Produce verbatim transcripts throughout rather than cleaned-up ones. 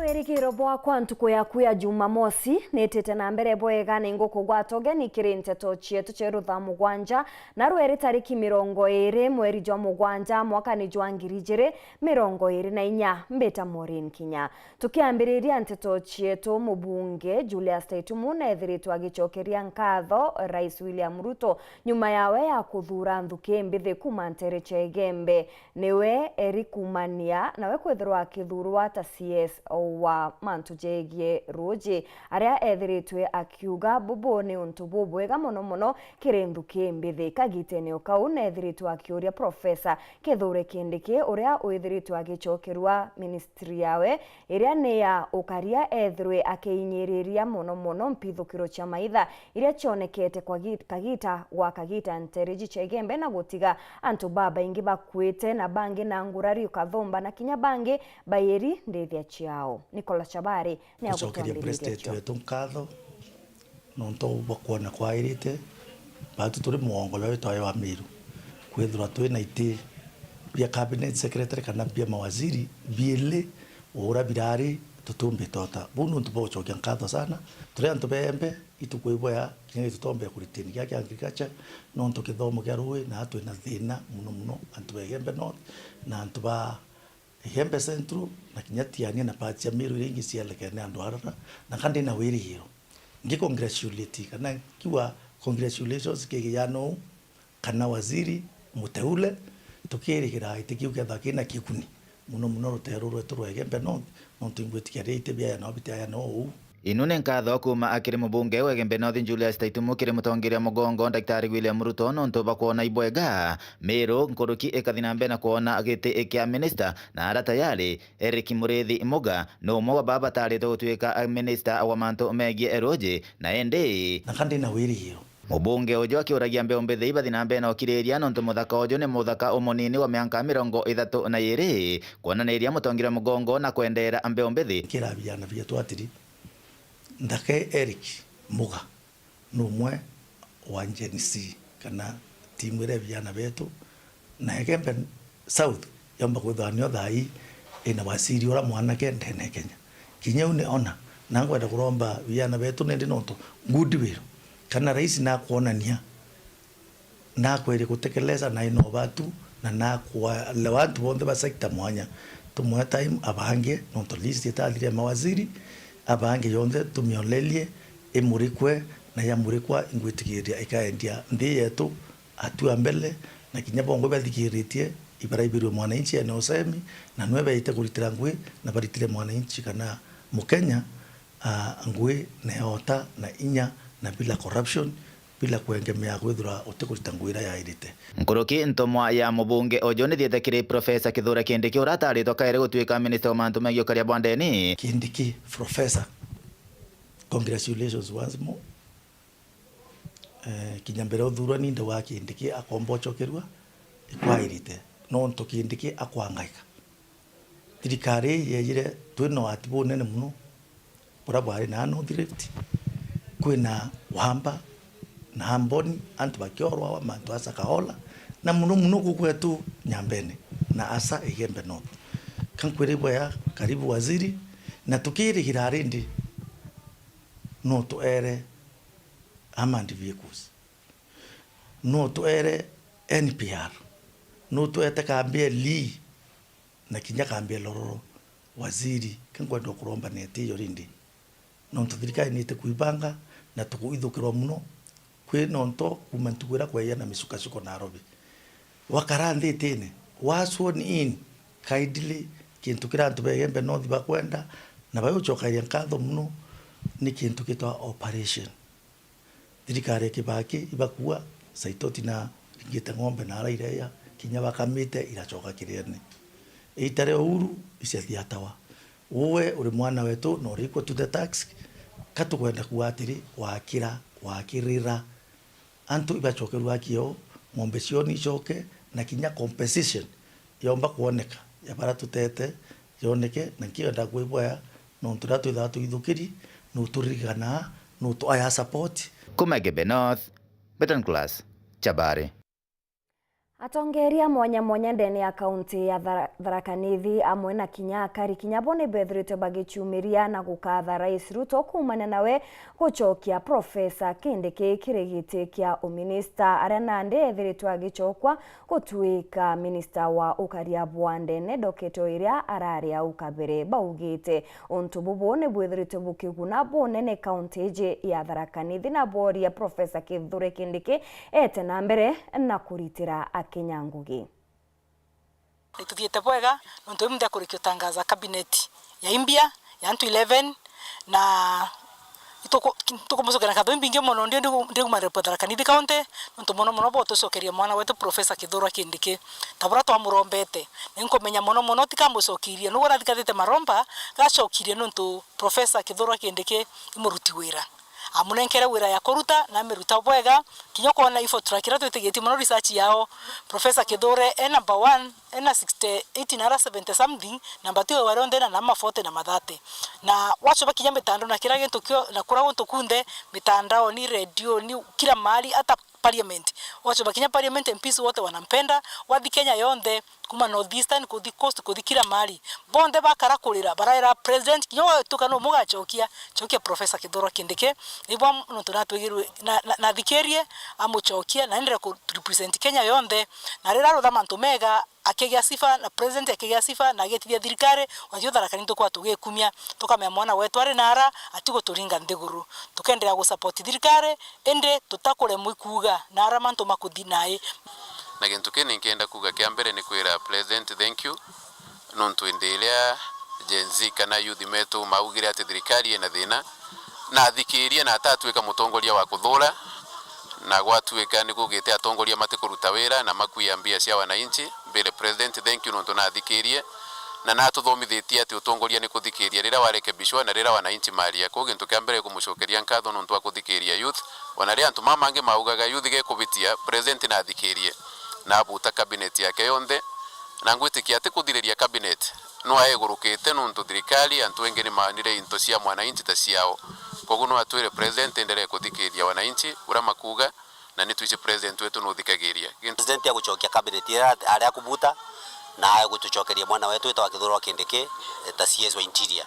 Erigiro bwakwa ntuku yaku ya Jumamosi, nitite na mbere bwega, ni ngukugwata ugeni kiri nteto cietu cia rutha mugwanja, na rweri tariki mirongo iri mweri jwa mugwanja mwakani jwa ngiri ijiri mirongo iri na inya. Mbita Maureen Kinya. Tukiambiriria nteto cietu, mubunge Julius Taitumu neethiritwe agicokeria nkatho Rais William Ruto nyuma yawe ya kuthuura nthuki mbithi kuuma nteere cia Igembe. Niwe Eric Kumania, nawe kwithirwa akithuurwa ta C S wa mantu jegie ruuji, aria eethiritwe akiuga bubu ni untu bubwega mono mono kiri nthuki mbithi. Kagitene o kau, neethiritwe akiuria Profesa Kithure Kindiki, uria withiritwe agicokerua ministry yawe iria ni ya ukaria, ethirwe akiinyiriria mono mono mpithukiro cia maitha iria cionekete kwa gi-, kagita gwa kagita nteere iji cia Igembe, na gutiga antu babaingi bakuite na bangi na ngurari ukathumba na kinya bangi bairi ndithia ciao. Nicholas Chabari ni Gucokeria agutwambiriria President cio. Wetu nkatho nontu bwa kwona kwairite, baatu turi mugongo jwa witwa wa Meru, kwithirwa twina iti bia cabinet secretary kana bia mawaziri biili o uria birari, tutiumbite ota. Buu ni untu bwa gucokia nkatho sana. Turi antu ba Igembe, ituku iboya, kinya gitutombea ku retain gia kia agriculture, nontu kithomo kia ruui, na twina thina mono mono antu ba Igembe North na antu ba Igembe Central, na kinya Tiania na parts cia Meru iria ingi cielekene andu arara, na ka ndina wirigiro. Ngi congratulate kana nkiuga congratulations ki kijana uu kana waziri muteule, tukirigira giti kiu kethirwa kina kiguni mono mono ruteere ruru rwetu rwa Igembe North, nontu ingwitikia riria iti biaya nao bitiaya noo uu. Inu ni nkatho kuuma akiri mubunge wa Igembe North Julius Taitumu kiri mutongeria mugongo Daktari William Ruto nontu bwa kwona ibwega Meru nkuruki ikathi na mbere na kwona giti kia minista, na ara tayari Eric Muriithi Muga ni umwe wa baba bataritwe gutuika minista wa mantu megie ruuji, na indi Na ka ndina wirigiro. Mubunge uju akiuragia mbeu mbithi ibathi na mbere na ukiriria nontu muthaka uju ni muthaka umunini wa mianka mirongo ithatu na iiri, kwonaniria mutongeria mugongo na kwendeera mbeu mbithi. Kira biana bietu atiri, nthaka Eric Muga ni umwe wa Gen Z kana timu iria biana betu, na Igembe South yomba kwithirwa nio thaa ii ina waziri uria mwanake ndene Kenya. Kinya u ni ona, na nkwenda kuromba biana betu nindi nontu goodwill kana rais nakwonania, nakweria gutekeleza na ina ubatu, na nakwalewa antu bonthe ba sector mwanya. Tumwe time abange, nontu list itathire ya mawaziri, abange yonthe tumiolerie, imurikwe, na yamurikwa ingwitikiria ikaendia nthi yetu hatua mbele, na kinya bongwa ibathikiritie, ibaraibirwe mwananchi ene usemi, na nwe beite kuritira ngui, na baritire mwananchi kana Mukenya, ah, ngui na yota na inya na bila corruption, bila kuengemea kwithirwa utikurita ngui iria yairite. Nkuruki ntomwa ya mubunge uju nithiite kiri Professor Kithure Kindiki uria ataritwe kairi gutuika minista wa mantu megie ukaria bwa ndeni. Kindiki, Professor, congratulations once more. Eh, kinya mbere uthuurwa ni ndauga Kindiki akomba ucokerua, ikwairite, nontu Kindiki akwangaika. Thirikari ii yejire twina ugwati bunene mono, buria bwari na North Rift, kwina Wamba na Amboni, antu bakiorwa, mantu a Shakahola, na mono mono guku gwetu Nyambene, na asa Igembe North. Ka nkwire ibwega, karibu waziri, na tukirigira rindi no tuere armored vehicles, no tuere N P R, no tuete kambi ya Lee, na kinya kambi ya Lororo. Waziri, ka nkwenda kuromba neti iyo rindi, nontu thirikari niti kuibanga na tukuithukirwa mono. Kwi nonto kuuma ntuku iria kwaia na micukacuko Nairobi, wakara nthi itine, wa sworn in, kindly, kintu kiria antu ba Igembe North bakwenda na bagucokeria nkatho mono ni kintu gitwa operation. Thirikari ya Kibaki ibakua, Saitoti na ringite ng'ombe na araireia, kinya bakamite iracoka kiriene. Iita ria Uhuru iciathiatawa. Uwe uri mwana wetu na uri equal to the task, ka tukwenda kuuga atiri, wakira, wakirira. Antu ibacokerua haki yao, ng'ombe ciao niicoke, na kinya compensation yomba kwoneka ya baria tutete yoneke, na nkio nda kwibwaya nontu riria twithaga twithukiri, nuturirikanaga, nutuayaga support. Kuma Igembe North, Beton Class, Chabari. Atongeria mwanya mwanya ndene ya kaunti ya Thara-, Tharaka Nithi amwe na kinya akari kinya bo ni bethiritwe bagicumiria na gukatha Rais Ruto kuumania nawe gucokia Professor Kindiki kiri giti kia uminista, aria nandi ethiritwe agicokwa gutuika minista wa ukaria bwa ndene, ndoketo iria arari au kabere. Baugite untu bubu ni bwithiritwe bukiguna bunene kaunti iji ya Tharaka Nithi, na boria Professor Kithure Kindiki ete na mbere na kuritira Akenya ngugi. Ituthiite bwega nontu wi munthi akurikia utangaza cabinet ya imbia ya antu eleven, na ituku-, tukumucokeria nkatho imbingi mono. Ndi, ndi, ndiguma ripota Tharaka Nithi County nontu mono mono bwa utucokeria mwana wetu Professor Kithure Kindiki ta buria twamurombete. Ni nkumenya mono mono tikamucokirie, nugwe nathikatite maromba gacokirie nontu Professor Kithure Kindiki i muruti wira. Amunenkere wira ya kuruta na amiruta bwega, kinya ukoona ifo tura kiria twitigitie mono research yao. Professor Kithure e number one, ena sixty eight na ara seventy something, number two wari onthe na nama forty na ma thirty. Na wachoba kinya mitandao na kira gintu kio, na kura guntu kunthe, mitandao ni, radio ni, kila mahali, hata parliament. Wachoba kinya parliament, M Ps wote wanampenda, wathi Kenya yonthe, kuma North Eastern, kuthi Coast, kuthi kila mahali. Bonthe bakara kurira, baraira president, kinya watuka no mugachokia, chokia Professor Kithure Kindiki. Nibwa nontu natwigirwe, na, na, nathikirie, amuchokia, na ndire ku represent Kenya yonthe. Na rira arutha mantu mega, akigia sifa, na president akigia sifa, na agitithia thirikari, wathio Tharaka Nithi tukwa tugikumia, tukamea mwana wetu ari nara, atiguturinga nthiguru. Tukenderea gusupport thirikari, indi tutakuremwa ikuuga na ara mantu makuthi nai. Na gintu kii ninkienda kuuga kia mbere ni kwira President thank you, nontu indi iria Gen Z kana youth metu maugire ati thirikari ina thina, na athikirie na atatuika mutongoria wa kuthura, na gwatuika ni kugite atongoria matikuruta wira na makuia mbia cia wananchi, mbire President thank you nontu nathikirie, na natuthomithitie ati utongoria ni kuthikiria riria warekebishwa na riria wananchi maria. Kwou gintu kia mbere kumucokeria nkatho nontu wa kuthikiria youth. Ona riria antu mama mangi maugaga youth gekubitia, President nathikirie na abuta cabinet yake yonthe, na ngwitikia atikuthiriria cabinet, no aigurukite nontu thirikari antu engi ni maanire into cia mwananchi ta ciao. Koguo no atwire President endelee kuthikiria wananchi uria makuuga, na ni twici President wetu nuthikagiria. Gintu President agucokia cabinet iria ari akubuta, na agutucokeria mwana wetu witagwa Kithure Kindiki, eh, ta C S wa Interior.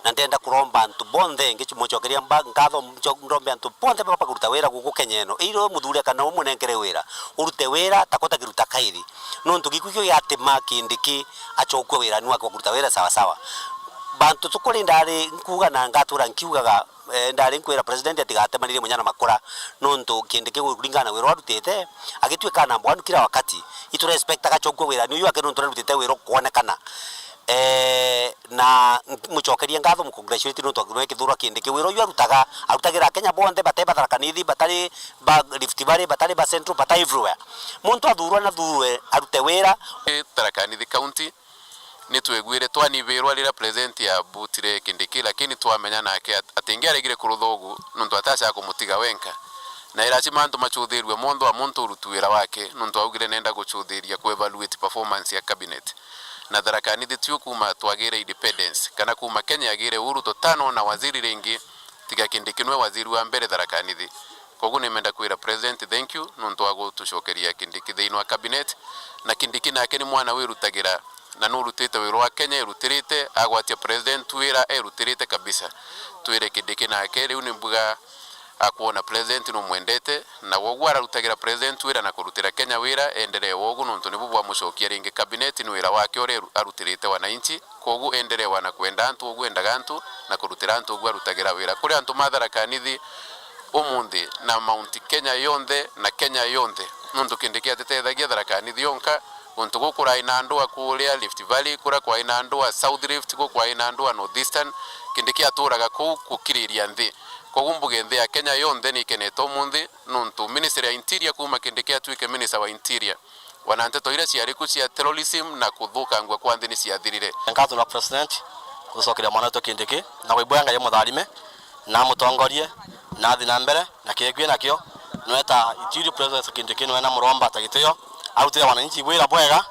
Na ndenda kuromba antu bonthe, ngimucokeria mba-, nkatho, nco-, ndombe antu bonthe baba kuruta wira guku Kenya ino. Iro muthuri kana umunenkere wira, urute wira ta kota kiruta kairi. Nontu giku kio giatima Kindiki acokue wira ni wake wa kuruta wira sawa sawa. Bantu tukuri ndari nkuuga na ngatura nkiugaga, eh, ndari nkwira President atigatemanire munya na makura, nontu Kindiki kuringana na wira urutite, agituika number one kila wakati. Itu respect agacokua wira ni uyu wake nontu arutite wira ukwonekana. Eh, na mucokerie ngatho, mu congratulate nontu akirwe Kithure Kindiki wira uyu arutaga, arutagira Akenya bonthe, batari ba Tharaka Nithi, batari ba Rift Valley, batari ba Central, batari everywhere. Muntu athurwa na thurwe arute wira. Tharaka Nithi County, ni twegwire twanibirwa riria President abutire Kindiki, lakini twamenya nake at-, atingiaregire kurutha ugu, nontu atacaga kumutiga wenka. Na irachima antu machuthirue monthe wa muntu uruti wira wake, nontu augire nenda guchuthiria ku evaluate performance ya cabinet. Na Tharaka Nithi tiu kuma twagire independence, kana kuma Kenya yagire uhuru, tutanona waziri ringi, tiga Kindiki niwe waziri wa mbere Tharaka Nithi. Koguo nimenda kwira President thank you nontu wa gutucokeria Kindiki thiini wa cabinet, na Kindiki nake ni mwana wirutagira, na nurutite wira wa Kenya irutirite, agwatia President wira erutirite kabisa. Twire Kindiki nake, riu ni mbuga akwona President numwendete, na woguo ararutagira President wira na kurutira Kenya wira, endelee woguo nontu nibu bwamucokia ringi cabinet, ni wira wake uria aru-, arutirite wananchi. Koguo endelee wana kwenda antu uguo endaga antu, na kurutira antu uguo arutagira wira. Kuri antu ma Tharaka Nithi umunthi na Mount Kenya yonthe na Kenya yonthe, nontu Kindiki atitethagia Tharaka Nithi yonka, guntu guku kurai na ndua kuria Rift Valley, kuria kwai na ndua South Rift, guku kwai na ndua North Eastern, Kindiki aturaga kuu gukiriria nthi. Koguo mbuge nthi ya Kenya yonthe ni ikenete umunthi, nontu Ministry ya Interior kuma Kindiki atuike Minister wa Interior, wana nteto iria ciari ku cia terrorism na kuthukangua kwa nthi ni ciathirire. Nkatho na President gucokeria mwana wetu Kindiki, na gwibwega Ngai amutharime, na amutongorie, na athi na mbere, na kiria kwi nakio, nweta Interior President Kindiki nwena muromba ta gitio, arutire wananchi wira bwega,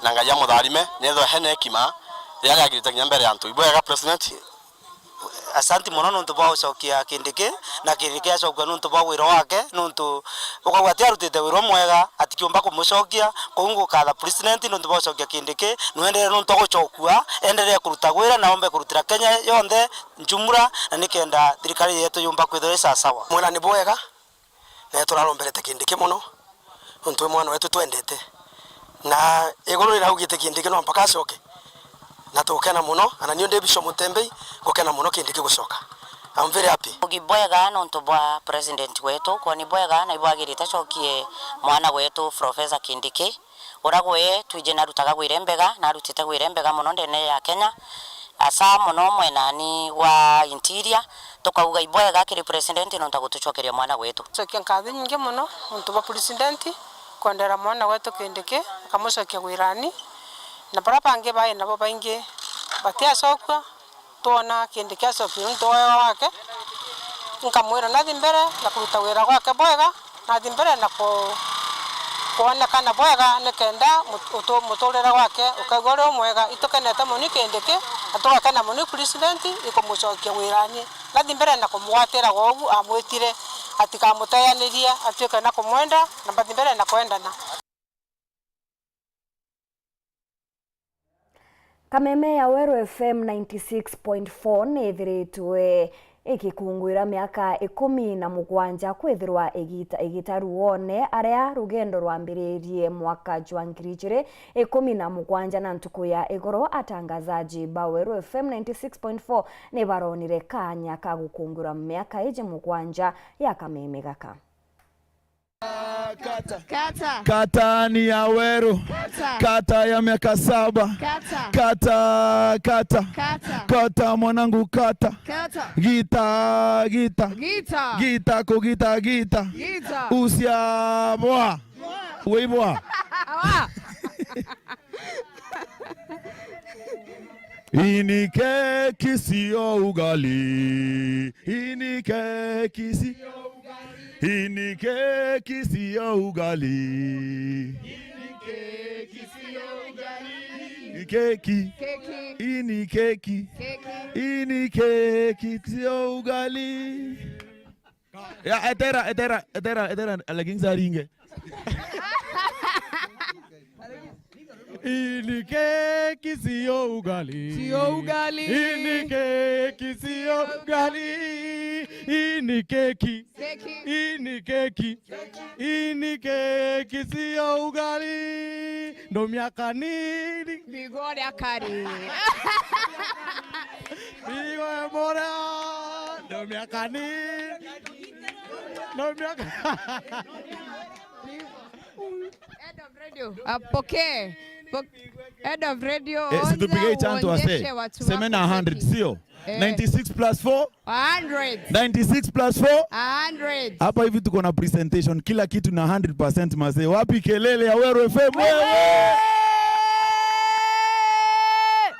na Ngai amutharime, nethwa hena hekima, riria agirite kinya mbere ya antu. Ibwega President, Asanti mono nontu bwa gucokia Kindiki, na Kindiki acokua nontu bwa wira wake, nontu ukauga ati arutite wira umwega, atikiumba kumucokia. Kou ngukatha president nontu bwa gucokia Kindiki, nwendere nontu agucokua, enderee kuruta wira na ombe kurutira Kenya yonthe njumura, na nikenda thirikari yetu yumba kwithirwa i sawasawa. Mwena ni bwega, na turaromberete Kindiki mono, nontu wi mwana wetu twendete. Na iguru riraugite Kindiki no mpaka acoke, na tugukena mono, ana niu ndi Bishop Mutembei, ngukena mono Kindiki gucoka. I'm very happy. Ugi bwega nontu bwa president wetu, kwoni bwega na ibwagirite acokie mwana wetu Professor Kindiki. Uria gwe twiji narutaga wira imbega, narutite wira imbega mono ndene ya Kenya, asa mono mwenani wa interior, tukauga ibwega kiri president nontu agutucokeria mwana wetu. Cokia nkatho nyingi mono nontu bwa president kwendera mwana wetu Kindiki, akamucokia wirani, na baria bangi bai nabo baingi batiacokua. Twona Kindiki acokire nontu wa wega wake, nkamwira nathi mbere na kuruta wira gwake bwega, nathi mbere na ku-, kwonekana bwega, nikenda mut-, utu-, muturire gwake ukaigua uri umwega. Itukenete mono Kindiki, na tugakena mono president ikumucokia wirani. Nathi mbere na kumugwatira gwa ugu amwitire, atikamuteyanirie, atuike na kumwenda, na mbathi mbere na kwendana. Kameme ya Weru F M ninety six point four ni ithiritwe ikikungwira miaka ikumi na mugwanja kwithirwa igita-, igita ruone, aria rugendo rwambiririe mwaka jwa ngiri ijiri ikumi na mugwanja, na ntuku ya igoro atangazaji ba Weru F M ninety six point four ni baronire kanya ka gukungwira miaka iji mugwanja ya kameme gaka. Kata. Kata. Kata ni ya Weru. Kata. Kata ya miaka saba. Kata. Kata, kata. Kata. Kata, mwanangu, kata. Kata. Gita, gita. Gita. Gita, kugita, gita. Gita. Usia bwa. Bwa. Wibwa. Awa. Hii ni keki, sio ugali. Hii ni keki, si-, hii ni keki, sio ugali. Hii ni keki. Keki. Hii ni keki. Keki. Hii ni keki, sio ugali. Ya, etera, etera, etera, etera, Alex aringe. Hii ni keki, sio ugali. Sio ugali. Hii ni keki, sio ugali. Hii ni keki. Keki. Hii ni keki. Keki. Hii ni keki, sio ugali. Ndo miaka nini? Migore akari. Migore bora. Ndo miaka nini? Ndo miaka Head of radio. Apokee. Pok-, head of radio, eh, si onza tupige hii chant uonyeshe wase. Watu wako. Semena a hundred, sio? Eh. Ninety six plus four? A hundred. Ninety six plus four? A hundred. Hapa hivi tuko na presentation, kila kitu na hundred percent mazee. Wapi kelele ya Weru F M wewe?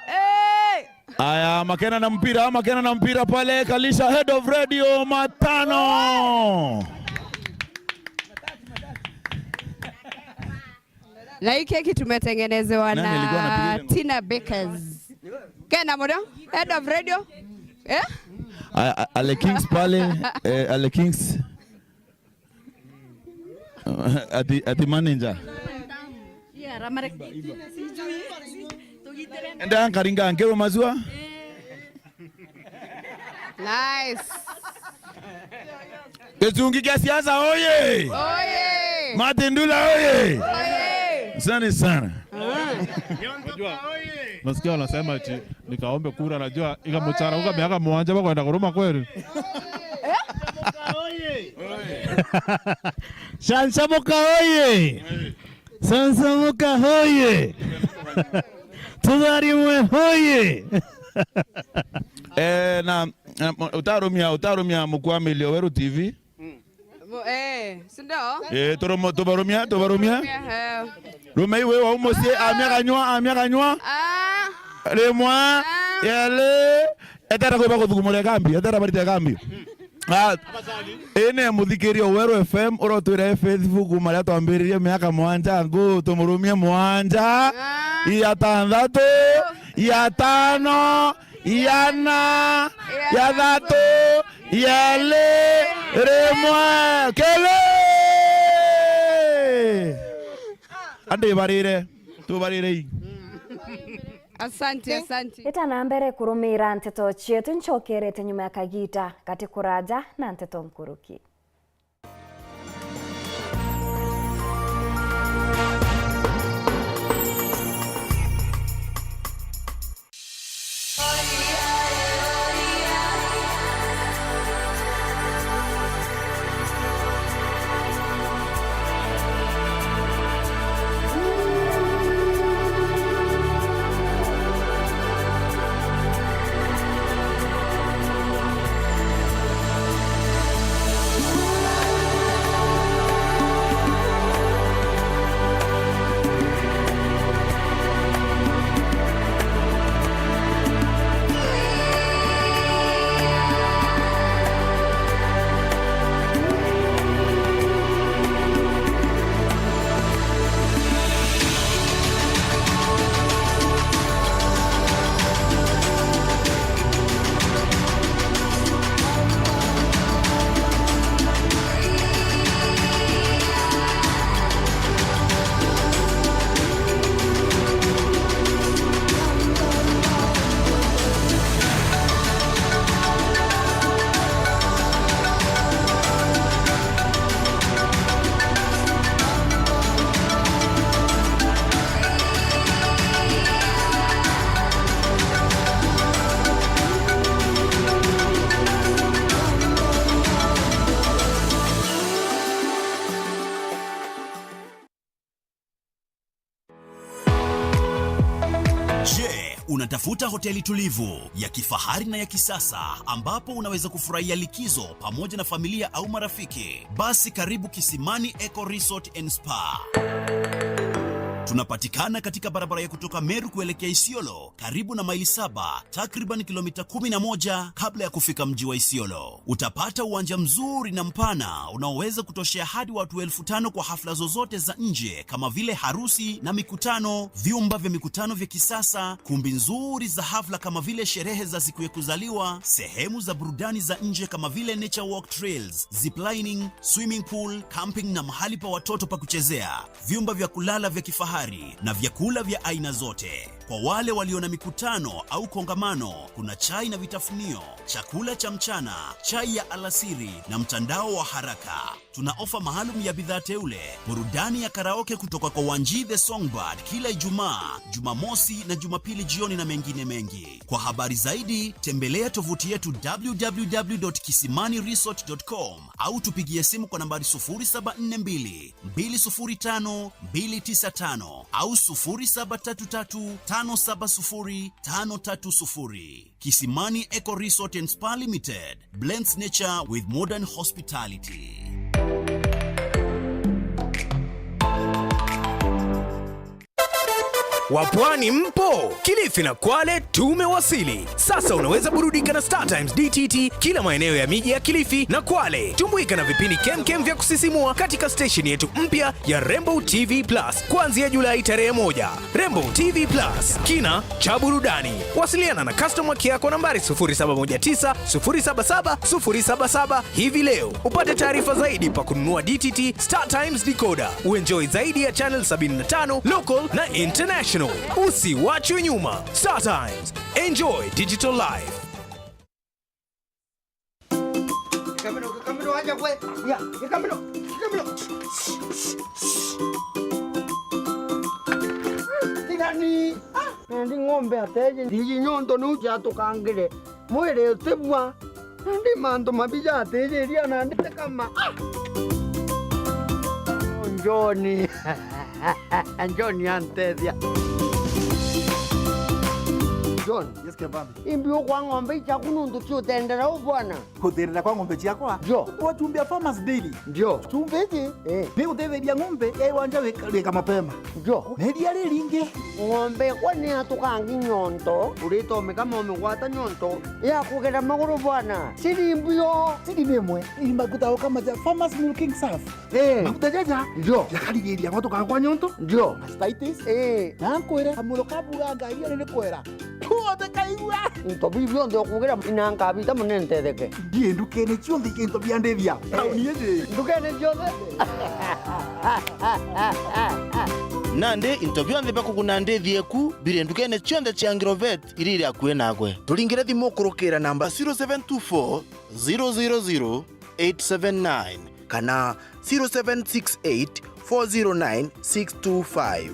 Hey! Aya, Makena na mpira, Makena na mpira pale, kalisha head of radio matano. Na hii keki tumetengenezewa na Tina Bakers. Kena mono, head of radio. Eh? A-, a-, Ale Kings pale, eh, Ale Kings. Ati, ati manager. Enda nkaringa nkirwa mazua. Nice. Gicungi kia siasa oye! Oye! Martin Ndula oye! Oye! Asante sana. Unajua, nasikia wanasema ati nikaombe kura, najua ikamuchara uga miaka mwanja bakwenda kuruma kweli. Shansamuka oye! Shansamuka hoye! Tutharimwe hoye! Eh, na, na, utarumia, utarumia mukwamilio Weru T V. Bo-, eh, si ndio? Eh, turumo-, tubarumia, tubarumia. Eh, eh. Rume iwe wa umusie, amia kanywa, amia kanywa. Ah. Rimwa, ah, yele, etera kwiba kuthugumura kambi, etera barite kambi. Ah, ene muthikiria Weru F M, urotwira Facebook maria twambiririe miaka mwanja, ngu tumurumie mwanja, ah, ya tandatu, ya tano, Iana, ya thatu, yeli, rimwe, kili. Andibarire, tubarirei. Asante, asante. Ita na mbere kurumira nteto cietu, ncokerete nyuma ya kagita gati kuraja na nteto nkuruki. Je, unatafuta hoteli tulivu, ya kifahari na ya kisasa ambapo unaweza kufurahia likizo pamoja na familia au marafiki? Basi karibu Kisimani Eco Resort and Spa. Tunapatikana katika barabara ya kutoka Meru kuelekea Isiolo, karibu na Maili Saba, takriban kilomita kumi na moja kabla ya kufika mji wa Isiolo. Utapata uwanja mzuri na mpana unaoweza kutoshea hadi watu elfu tano kwa hafla zozote za nje kama vile harusi na mikutano, vyumba vya mikutano vya kisasa, kumbi nzuri za hafla kama vile sherehe za siku ya kuzaliwa, sehemu za burudani za nje kama vile nature walk trails, ziplining, swimming pool, camping na mahali pa watoto pa kuchezea, vyumba vya kulala vya kifahari na vyakula vya aina zote. Kwa wale walio na mikutano au kongamano, kuna chai na vitafunio, chakula cha mchana, chai ya alasiri na mtandao wa haraka. Tuna ofa maalum ya bidhaa teule, burudani ya karaoke kutoka kwa Wanji the Songbird kila Ijumaa, Jumamosi na Jumapili jioni na mengine mengi. Kwa habari zaidi, tembelea tovuti yetu w w w dot kisimani resort dot com au tupigie simu kwa nambari sufuri saba nne mbili, mbili sufuri tano, mbili tisa tano au sufuri saba tatu tatu, tano saba sufuri, tano tatu sufuri. Kisimani Eco Resort and Spa Limited blends nature with modern hospitality. Wapwani mpo? Kilifi na Kwale tumewasili. Sasa unaweza burudika na Star Times D T T kila maeneo ya miji ya Kilifi na Kwale. Tumbuika na vipindi kemkem vya kusisimua katika station yetu mpya ya Rainbow T V Plus kuanzia Julai tarehe moja. Rainbow T V Plus, kina cha burudani. Wasiliana na customer care kwa nambari sufuri saba moja tisa, sufuri saba saba, sufuri saba saba hivi leo. Upate taarifa zaidi pa kununua D T T Star Times decoder. Uenjoy zaidi ya channel sabini na tano, local na international. Usiwachwe nyuma. Star Times. Enjoy digital life. Kamino, kamino, aja kwe. Ya, ya kamino, kamino. Tigani. Ah, nandi ng'ombe ateje. Ndiji nyonto niu ciatukangire. Mwiri utibua. Nandi mantu mabi jatijiria nandi tikama. Ah! John. John antethia. John. Yes, Kebambi. Imbi ukwa ng'ombe ichaku nuntu ciutendera u bwana. Kuthirira kwa ng'ombe ciakwa? Ndio. Wachumbia Farmers Daily. Ndio. Chumbe iji, eh, ni gutetheria ng'ombe ya iwanja wika, wika mapema. Ndio. Na iria riringi. Ng'ombe kwa ni atukangi nyonto, uritomika momigwata nyonto ya kugera maguru bwana. Siri mbio. Siri ni imwe, ni maguta ukamaja Farmers Milking Surf. Eh. Maguta jaja. Ndio. Jakarigiriria gwatuka kwa nyonto. Ndio. Mastitis. Eh. Na nkwire, kamuro kabuga ngai ni kwera. Kuothe kaigua. Into biu bionthe ukugira, ina nkabita mono ntetheke. Ndie ndukene cionthe ikinto bia ndithia. Tauni iji. Ndukene cionthe. Nandi into bionthe bia kuguna ndithi eku biri ndukene cionthe cia Agrovet iria iri akui nagwe. Turingire thimu kurukira namba zero seven two four, zero zero zero, eight seven nine kana zero seven six eight, four zero nine, six two five.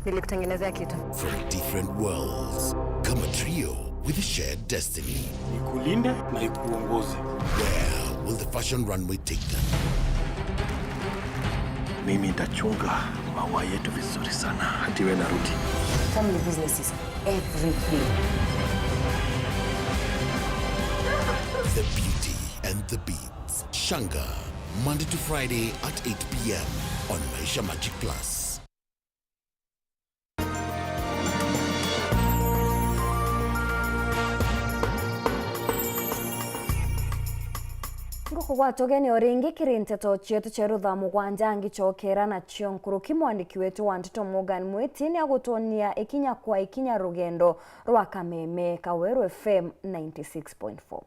Nilikutengenezea kitu. From different worlds, come a trio with a shared destiny. Nikulinde na ikuongoze. Where will the fashion runway take them? Mimi nitachunga maua yetu vizuri sana, hatiwe narudi. Family business is everything. The Beauty and the Beast. Shanga, Monday to Friday at eight p.m. on Maisha Magic Plus. Ngukugwata ugeni o ringi kiri nteto cietu cia rutha mugwanja ngicokera nacio nkuruki. Mwandiki wetu wa nteto Morgan Mwiti ni agutwonia ikinya kwa ikinya rugendo rwa Kameme ka Weru F M ninety six point four.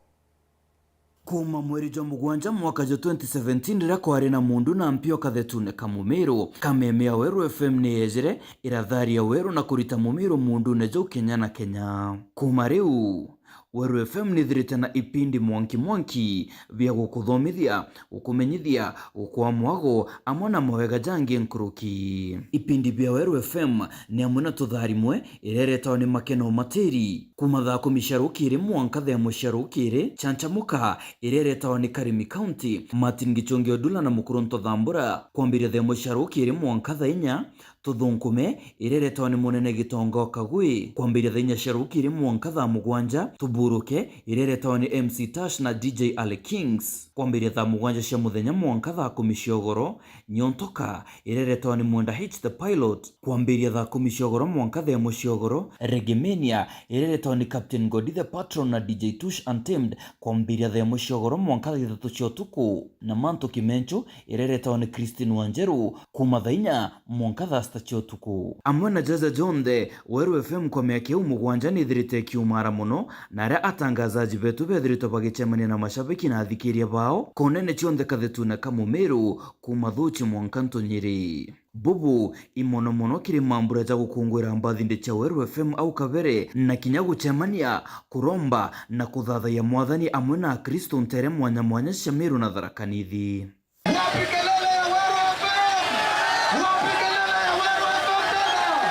Kuuma mweri jwa mugwanja mwaka jwa twenty seventeen, riria kwari na mundu na mpio kathetune ka Mumiru, Kameme ya Weru F M ni yeejire iratharia Weru na kurita Mumiru mundune jau kenya na kenya. Kuuma riu, Weru F M ni ithirite na ipindi mwanki mwanki bia gukuthomithia, gukumenyithia, gukwaa mwago, amwe na mawega jangi nkuruki. Ipindi bia Weru F M ni amwe na Tutharimwe, iria ireetawa ni Makena Umatiri, kuuma thaa kumi cia rukiri mwanka thaa imwe cia rukiri. Chanchamuka, iria ireetawa ni Karimi County, Martin Gichungi Odula na Mukurunto Thambura, kwambiria thaa imwe cia rukiri mwanka thaa inya. Tuthunkume, iria ireetawa ni Munene Gitonga o Kagui, kwambiria thaa inya cia rukiri mwanka thaa mugwanja. Tuburuke, iria ireetawa ni M C Tash na D J Ali Kings, kwambiria thaa mugwanja cia muthenya mwanka thaa kumi cia ugoro. Nyontoka, iria ireetawa ni Mwenda H the Pilot, kwambiria thaa kumi cia ugoro mwanka thaa imwe cia ugoro. Reggae Mania, iria ireetawa ni Captain Godi the Patron na D J Tush Untamed, kwambiria thaa imwe cia ugoro mwanka thaa ithatu cia utuku. Na Mantu Kimenchu, iria ireetawa ni Christine Wanjeru, kuuma thaa inya mwanka thaa sita cia utuku. Amwe na jaja jonthe, Weru F M kwa miaka iu mugwanja ni ithirite ikiumara mono, na aria atangazaji betu beethiritwe bagicemania na mashabiki na athikiria bao, koonene cionthe kathetune ka Mumiru, kuuma Thuchi mwanka Ntunyiri. Bubu i mono mono kiri mambura ja gukunguira birthday cia Weru F M au kabere, na kinya gucemania, kuromba, na kuthathayia Mwathani amwe na Akristu nteere mwanya mwanya cia Miru na Tharaka Nithi. Wapi kelele ya Weru F M? Wapi kelele ya Weru F M tena?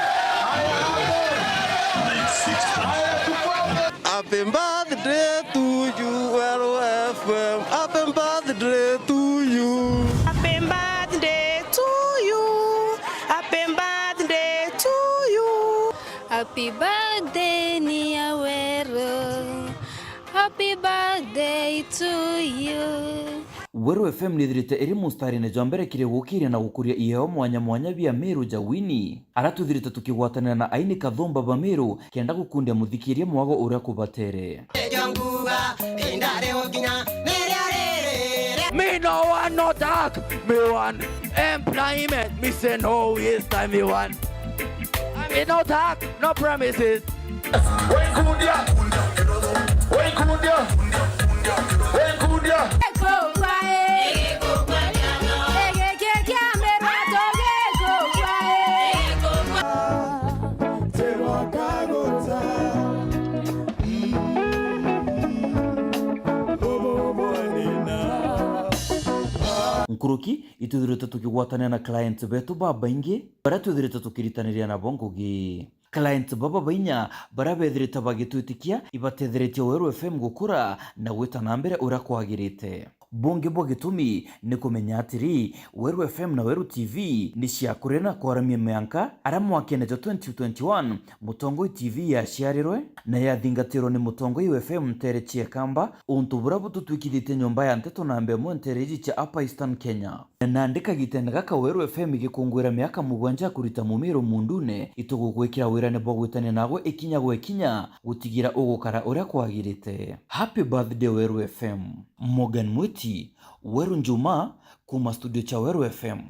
Haya, hapo. Haya, tufuate. Happy birthday to you, Weru F M. Happy birthday to you. Happy birthday to you. Happy birthday to you. Happy birthday, Nia Weru. Happy birthday to you. Weru F M ni ithirite iri mustarine jwa mbere kiri gukiria na gukuria iheo mwanya mwanya bia Miru ja wini. Aria twithirite tukigwatanira na aini kathumba ba Miru kenda gukundia muthikiria mwago uria kubatere. Ejo nguga, indare ukinya, niria riri. Me no one no talk, me one employment, me say no waste time, me one. I mean no talk, no promises. Waikundia, waikundia, waikundia. Nkuruki, itwithirite tukigwatanira na clients betu babaingi, baria twithirite tukiritaniria nabo ngugi. Clients baba bainya baria bethirite bagitwitikia ibatetheretie Weru F M gukura na gwita na mbere uria kwagirite. Bungi bwa gitumi ni kumenya atiri, Weru F M na Weru T V ni ciakurire na kwaramia mianka aria mwakene jwa twenty twenty-one Mutongoi T V yaciarirwe na yathingatirwe ni Mutongoi F M nteere cia Kamba, untu buria bututwikithitie nyomba ya nteto namba imwe nteere iji cia Upper Eastern Kenya. Na nandi kagitene gaka Weru F M igikunguira miaka mugwanja ya kurita Mumiru mundune, itugugwikira wirane bwa gwitania nagwe ikinya gwa ikinya, gutigira ugukara uria kwagirite. Happy birthday Weru F M. Morgan Mwiti. Weru Njuma, kuuma studio cha Weru F M.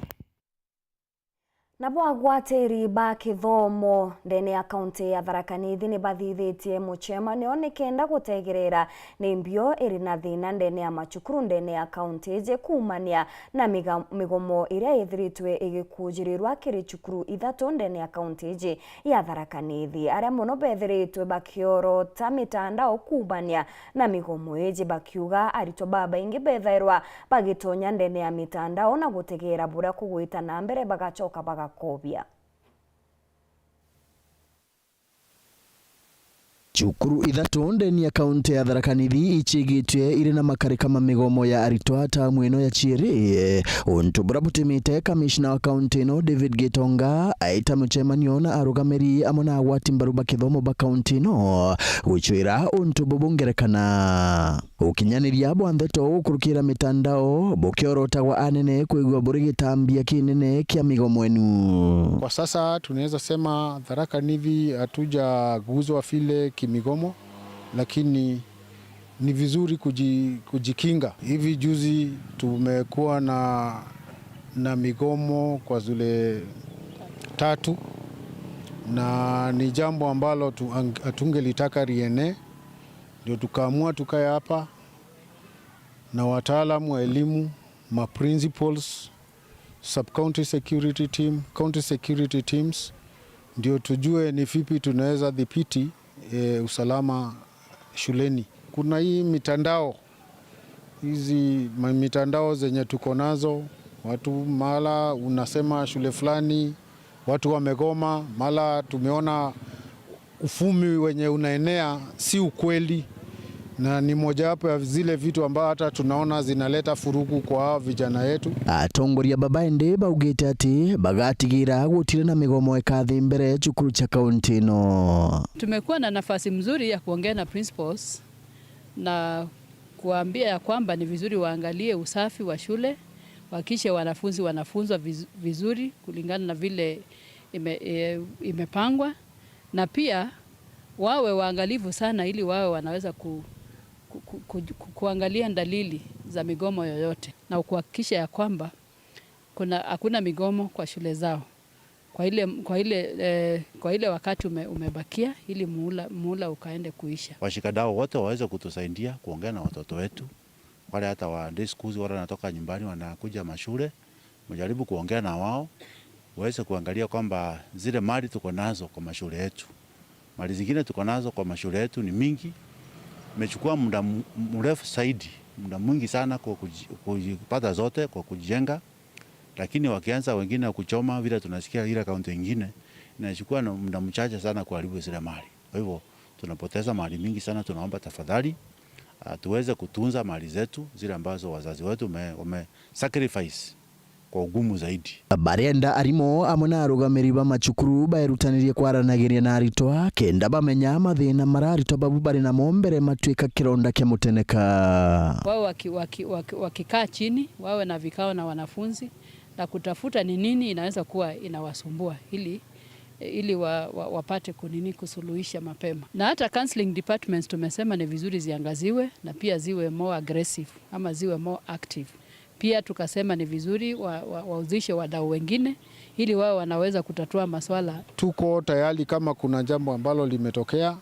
Nabo agwatiri ba kithomo ndene ya kaunti ya Tharaka Nithi ni bathithitie mucemanio nikenda gutegerera ni mbio iri na thina ndene ya macukuru ndene ya kaunti iji kuumania na miga-, migomo iria ithiritwe igikujirirwa kiri cukuru ithatu ndene ya kaunti iji ya Tharaka Nithi, aria mono bethiritwe bakiorota mitandao kuumania na migomo iji, bakiuga aritwa babaingi bethairwa bagitonya ndene ya mitandao na gutegeera buria kugwita na mbere, bagacoka bagakobia. Cukuru ithatu ndene ya kaunti ya Tharaka Nithi icigitwe iri na makarika ma migomo ya aritwa tamu ino ya ciiri, untu buria butumite kamishna wa kaunti ino David Gitonga aita mucemanio na arugamiri amwe na agwati mbaru ba kithomo ba kaunti ino gucwira untu bubu ngerekana. Ukinyaniria bwa ndeto gukurukira mitandao bukiorotagwa anene kwigua buri gitambia kinene kia migomo enu. Kwa sasa tunaweza sema Tharaka Nithi hatujaguzwa vile kimigomo, lakini ni vizuri kuji-, kujikinga. Hivi juzi tumekuwa na, na migomo kwa zile tatu, na ni jambo ambalo tu-, ang-, hatungelitaka rienee. Ndio tukaamua tukae hapa na wataalamu wa elimu, ma principals, sub county security team, county security teams, ndio tujue ni vipi tunaweza dhibiti, eh, usalama shuleni. Kuna hii mitandao, hizi ma-, mitandao zenye tuko nazo, watu mahala unasema shule fulani, watu wamegoma, mahala tumeona uvumi wenye unaenea si ukweli, na ni mojawapo ya zile vitu ambao hata tunaona zinaleta furugu kwa hao vijana yetu. Atongoria baba indi baugite ati bagatigira gutiri na migomo ikathi mbere cukuru cia kaunti ino. Tumekuwa na nafasi mzuri ya kuongea na principals na kuambia ya kwamba ni vizuri waangalie usafi wa shule, wahakikishe wanafunzi wanafunzwa viz-, vizuri kulingana na vile ime-, e, imepangwa, na pia wawe waangalifu sana ili wawe wanaweza ku-, ku-, ku-, ku-, ku-, kuangalia dalili za migomo yoyote na kuhakikisha ya kwamba kuna, hakuna migomo kwa shule zao kwa ile, kwa ile, eh, kwa ile wakati ume-, umebakia ili muhula, muhula ukaende kuisha. Washikadau wote waweze kutusaidia kuongea na watoto wetu, wale hata wa day schools, wale wanatoka nyumbani wanakuja mashule, mjaribu kuongea na wao, waweze kuangalia kwamba zile mali tuko nazo kwa mashule yetu, mali zingine tuko nazo kwa mashule yetu ni mingi, imechukua muda m-, mrefu zaidi, muda mwingi sana kwa kuji-, kujipata zote kwa kujenga, lakini wakianza wengine kuchoma, vile tunasikia ile kaunti ingine, inachukua na muda mchache sana kuharibu zile mali. Kwa hivyo, tunapoteza mali mingi sana. Tunaomba tafadhali, ah, tuweze kutunza mali zetu zile ambazo wazazi wetu wame-, wame-sacrifice kwa ugumu zaidi. Barienda arimu amwe na arugamiri ba macukuru baerutanirie kwaranagiria na aritwa kenda bamenya mathina mara aritwa babu bari namo mbere matuika kironda kia muteneka. Wao waki-, waki-, waki-, wakikaa chini, wawe na vikao na wanafunzi na kutafuta ni nini inaweza kuwa inawasumbua ili, ili wa-, wa-, wapate kunini kusuluhisha mapema. Na hata counseling departments tumesema ni vizuri ziangaziwe na pia ziwe more aggressive ama ziwe more active. Pia tukasema ni vizuri wa-, wa-, wahusishe wadau wengine ili wao wanaweza kutatua maswala. Tuko tayari kama kuna jambo ambalo limetokea,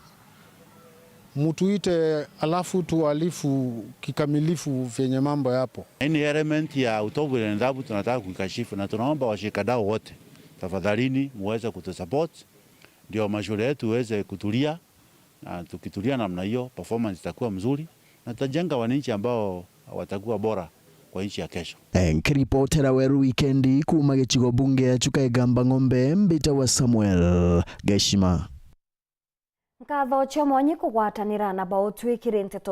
mtuite alafu tualifu kikamilifu vyenye mambo yapo. Any element ya utovu na nidhamu tunataka kuikashifu na tunaomba washikadau wote, tafadhalini muweze kutusupport ndio mashule yetu iweze kutulia. Na tukitulia namna hiyo, performance itakuwa mzuri na tutajenga wananchi ambao watakuwa bora kwa nchi ya kesho. Eh, nkiripotera Weru Wikendi kuuma gicigo bunge ya Chuka Igamba Ng'ombe, mbitagwa Samuel Geshima. Nkatho cia mwanyi kugwatanira na bautwikire nteto